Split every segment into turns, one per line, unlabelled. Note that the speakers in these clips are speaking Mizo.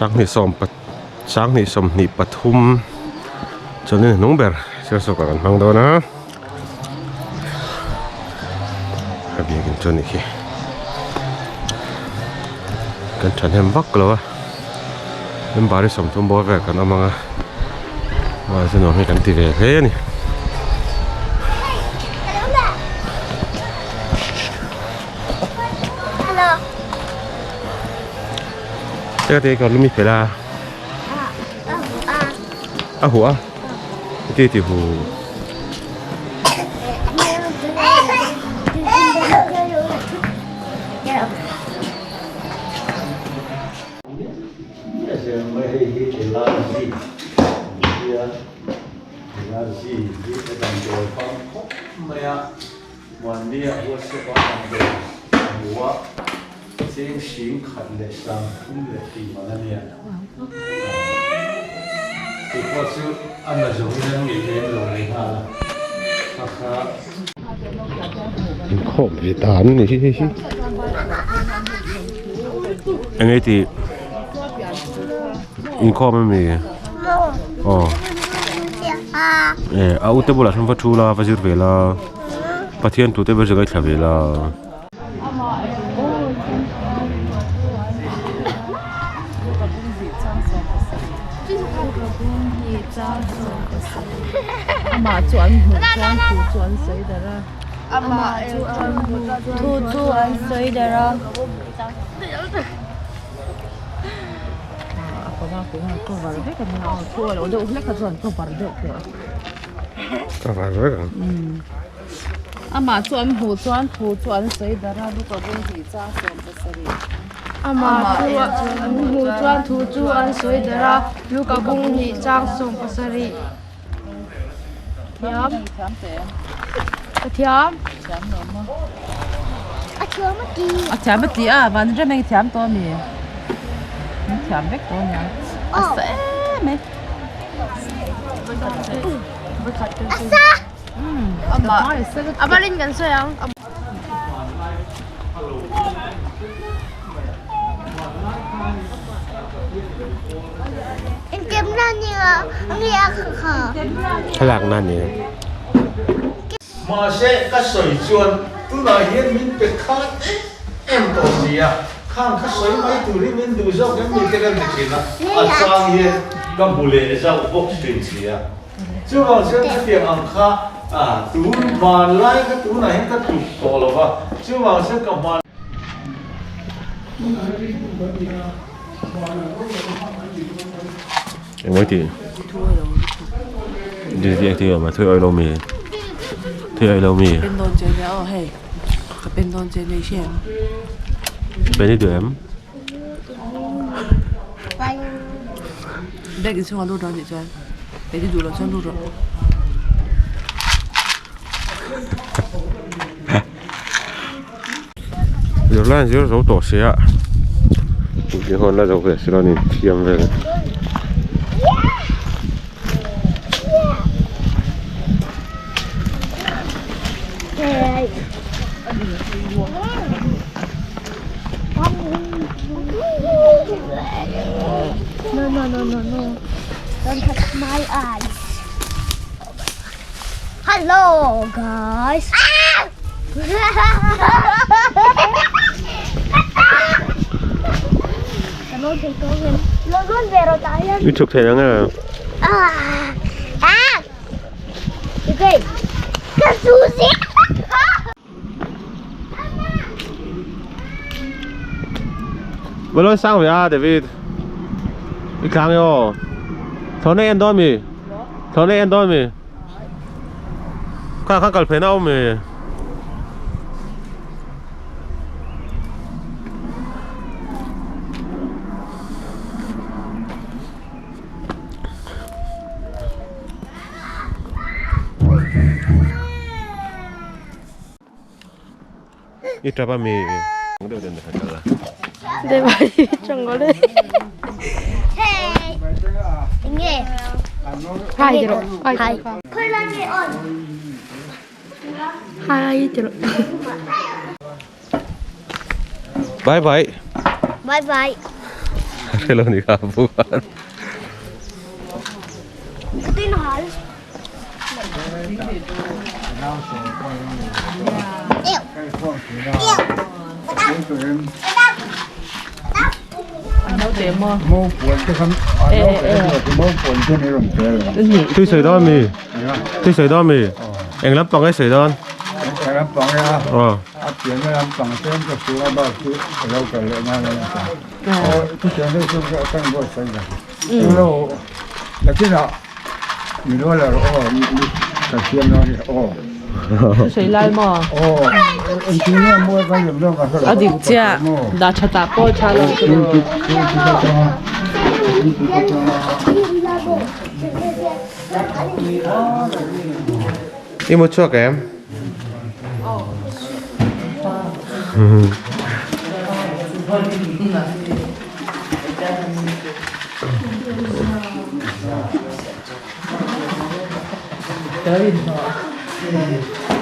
Sanghnih sawm pa sanghnih sawmhnih pathum chuanin a hnung ber sialsuk ah kan hmang dawn a a biakin chu a nih khi kan thahnem vak lo a member hi sawmthum bawr vel kan awm ang a mahse nuam hi kan ti ve hle a ni. Te ka lumi fel a a huh a ti ti hu
Cheng hring khat leh sang thum leh tih man a nia. Chu pawh chu a na zawngin an ngei lem lo leh nghal a, kha kha.
Inkhawm ve ta an ni hi hei hi. Eng nge tih? Inkhawm a mi? Aw. Eh a ute bulah sawn va thu la va zir ve la Pathian tute ber chu ngaithla ve la.
Amah chu an hmuh chuan thu chu an sawi darh a, Luka bung hnih chang 17.
Amah chu an hmuh chuan thu chu an sawi darh a, Luka bung hnih chang 17. Thiam. Ka thiam.
A thiam a ti. A thiam a ti a, van rem eng thiam tawh a mi. Thiam vek tawh a nia. A sa em e.
A sa. A balin kan sawi ang.
Thlalak na ni.
Mahse ka sawi chuan tunah hian min pe khat em em tawh si a, khang ka sawi mai turin min duh zawk em ni te kan ti thin a, a chang hian ka hmu leh zauh bawk thin si a. Chuvang chuan khatiang ang kha tun hmanlai kha tunah hian ka tluk tawh lo va, chuvang chuan ka hman.
Engmai tih? Di di ti ma thui oi lo mi. Thui oi lo mi.
Pen dawn che nia aw hei. Ka pen dawn che nia i hria em?
Pen i duh em?
Bag inchhungah lut rawh anih chuan pen i duh loh chuan lut rawh.
Zirlai an zir zo tawh sia inti hawn la zo ve si lo a ni thiam vel.
No no no no no don't touch my eyes hello guys
I chhuk thei ang e. Va lawi sang ve a David i tlang e aw thlawhna i en dawn mi thlawhna i en dawn mi kha khan kal phei na awm mi. I tap a mi Bye bye
Bye bye.
hre lo ni kha pu khan. Tui sawi dawn mi? Tui sawi dawn mi? Eng lampang nge sawi dawn?
Eng lampang nge a? A pianna lampang tlem ka hria a bak chu a lo kal leh ngai lo nasa. Aw chutiang deuh chu ka inbuatsaih lo. Englo nakinah min rual lo rawh aw ka siam dawn hi aw.
Thusawi lai maw?
Aw engtin nge mawi kan rem dawn ka hre lo.
A dik chiah dah tha tah pawh tha lo chu.
I mu chhuak em?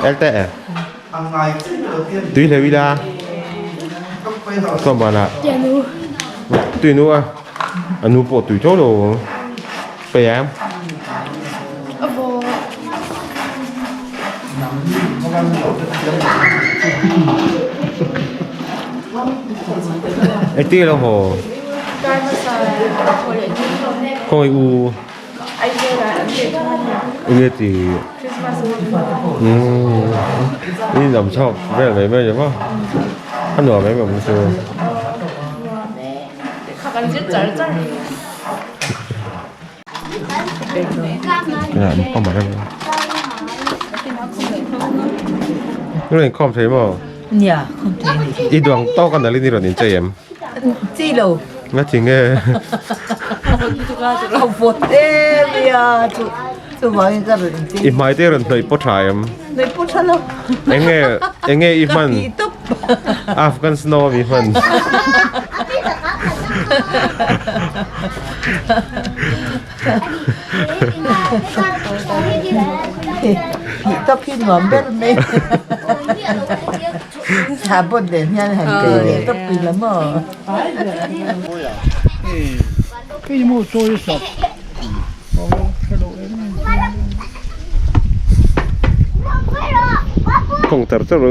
Elte e. Tui hle ila. Chuan banah. Tui nu a. A nu pawh tui tho lo. Pe em? Engtin nge lo haw? Khawngaih u. Enge ti? Umm in lam chhuak vel mai mai ni maw? A nuam em em chu. Rawn inkhawm thei maw?
Nia, khawm thei ni.
I duang tawk a nalh in i rawn inchei em?
Chei lo.
Nga chi nge?
Ka vawt em a chu chuvangin ka rawn inchei.
I hmai te rawn hnawih pawh tha em?
Hnawih pawh tha lo.
Enge enge i hman?
Ka ti tawp.
Afghan snow ami hman.
Phih tawp hi nuam ber mai. Thla bawt leh hian han kei leh tawp pui la maw.
Kawng tar tar ru.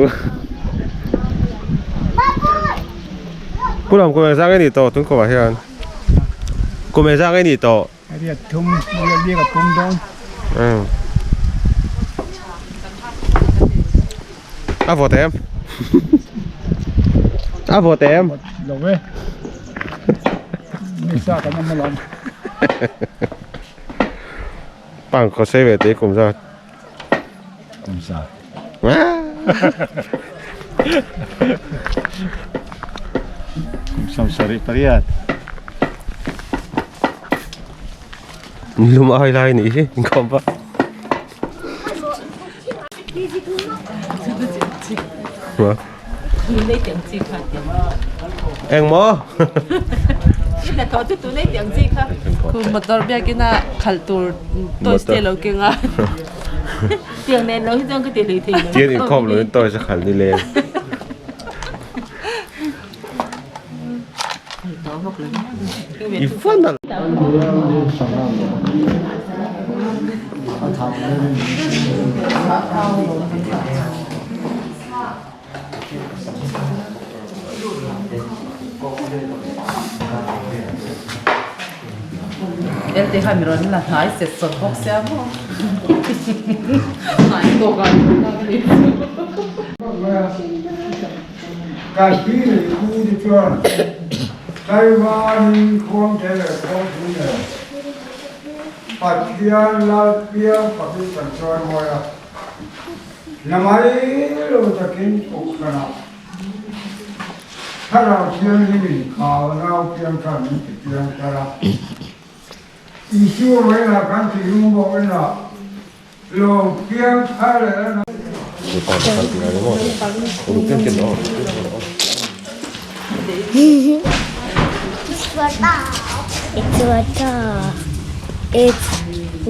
Pu lam kum engzah nge ni tawh tun kawmah hian? Kum engzah nge ni tawh?
Riat thum, riat bik a pum dawn.
Umm. A vawt em? A vawt em?
Lo e. Ni sa kan awm alawm.
Pang khaw sei ve te kum zat.
Kum sa. Kum 78.
Lum ai lai nih hi inkhawm pa. Eng maw?
Khu motor biakina khalh tur toys te lo keng a.
Tiang nen lo hi chuan ka ti hlui thei lo.
Tian inkhawm lo in toys a khalh ni leng. I fan a.
Elte khan mi rawn la hnai set sawt bawk sia maw. Hnai tawk ah
Kan pi leh pu te chuan Taiwan-in khuangte leh khuangpui nen Pathian lal piang fakin kan chawi mawi a, na mai lo takin Kohhranah Thlarau Thianghlimin khau nau piang khan min ti piang thar a, Isua mailah kan ti lung bawk inah Lawng piang thar leh a
It's water. It's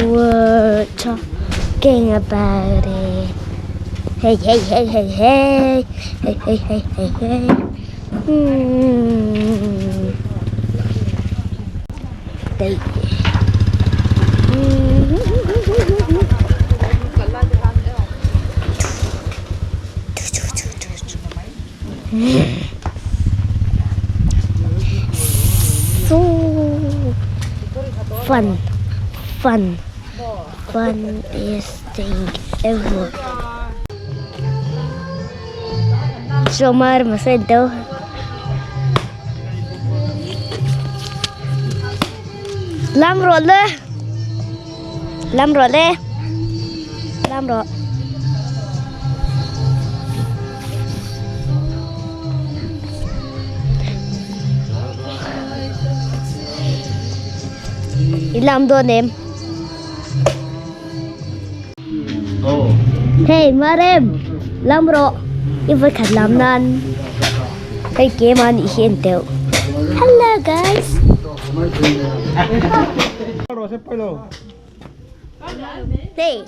we're talking about it. Hey hey hey hey hey hey hey hey hey hey. Hmm. daih. So fun, fun, funniest thing ever. Somar masento. Lam rawh le. Lam rawh le. Lam rawh. I lam dawn em? Hey Marem, lam rawh. I vawi khat lam nan hei keimah nih hi en teuh. Hello guys. Hey.